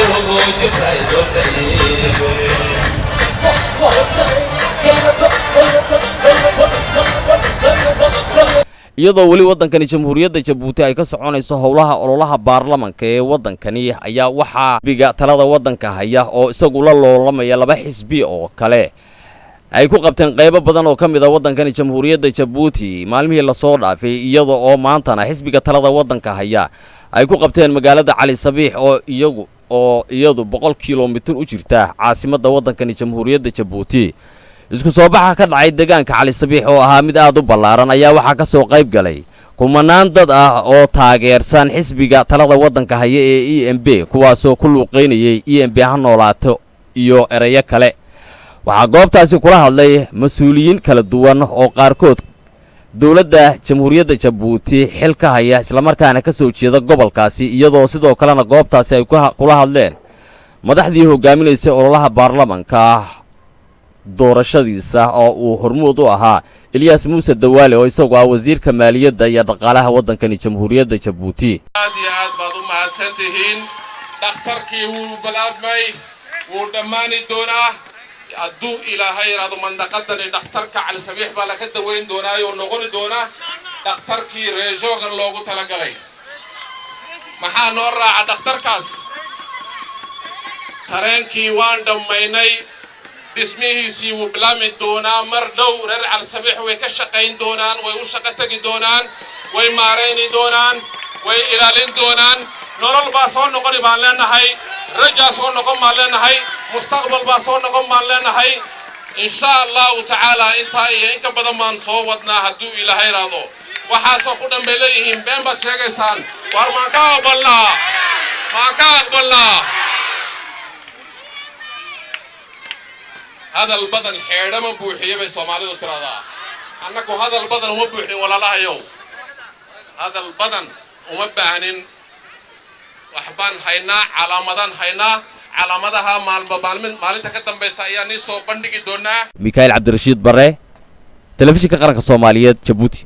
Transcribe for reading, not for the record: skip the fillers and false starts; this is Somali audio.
Ugu jirtay doortay. Iyadoo weli waddankani Jamhuuriyadda Jabuuti ay ka soconayso howlaha ololaha baarlamanka ee waddankani, ayaa waxaa xisbiga talada waddanka haya oo isagu la loolamaya laba xisbi oo kale ay ku qabteen qaybo badan oo ka mid ah waddankani Jamhuuriyadda Jabuuti maalmihii lasoo dhaafay, iyada oo maantana xisbiga talada waddanka haya ay ku qabteen magaalada Cali Sabiix oo iyagu oo iyadu 100 kilomitir u jirta caasimadda waddankani Jamhuuriyadda Jabuuti. Isku soo baxa ka dhacay deegaanka Cali Sabiix oo ahaa mid aad u ballaaran ayaa waxaa ka soo qayb galay kumanaan dad ah oo taageersan xisbiga talada waddanka haya ee EMP, kuwaasoo ku luuqaynayay "EMP ha noolaato" iyo erayo kale. Waxaa goobtaasi kula hadlay mas-uuliyiin kala duwan oo qaarkood dowladda Jamhuuriyadda Jabuuti xil ka haya, islamarkaana ka soo jeeda gobolkaasi, iyadoo sidoo kalena goobtaasi ay kula hadleen madaxdii hogaaminaysay ololaha baarlamanka doorashadiisa oo uu hormuud u ahaa Elyaas Muuse Dawaale, oo isagu ah wasiirka maaliyadda iyo dhaqaalaha waddankani Jamhuuriyadda Jabuuti. Aad iyo aad baad u mahadsan tihiin. Dhakhtarkii wuu bilaabmay, wuu dhammaani doonaa hadduu Ilaahay yidhaahdo. Mandaqadani dhakhtarka Calisabiix baa laga dawayn doonaa oo noqoni doonaa dhakhtarkii région-gan loogu talagalay. Maxaa noo raaca dhakhtarkaas? Tareenkii waan dhammaynay, dhismihiisii wuu bilaabmi doonaa mar dhow. Reer Calisabiix way ka shaqayn doonaan, way u shaqo tegi doonaan, way maarayni doonaan, way ilaalin doonaan. Nolol baa soo noqoni baan leenahay, rajaa soo noqon baan leenahay, mustaqbal baa soo noqon baan leenahay, insha Allahu tacaala. Intaa iyo in ka badan baan soo wadnaa hadduu Ilaahay raado. Waxaasoo ku dhan bay leeyihiin, "Been baad sheegaysaan." Waar, maan ka aqbalnaa? Maan ka aqbalnaa? "Hadal badan xeedhama buuxiye" bay Soomaalidu tiraahdaa. Annagu hadal badan uma buuxin, walaalahayow, hadal badan uma baahnin. Waxbaan haynaa, calaamadaan haynaa. Calaamadaha maalma maalmin maalinta ka dambaysa ayaa nii soo bandhigi doonaa. Mikaa'il Cabdirashiid Bare, Telefishinka Qaranka Soomaaliyeed, Jabuuti.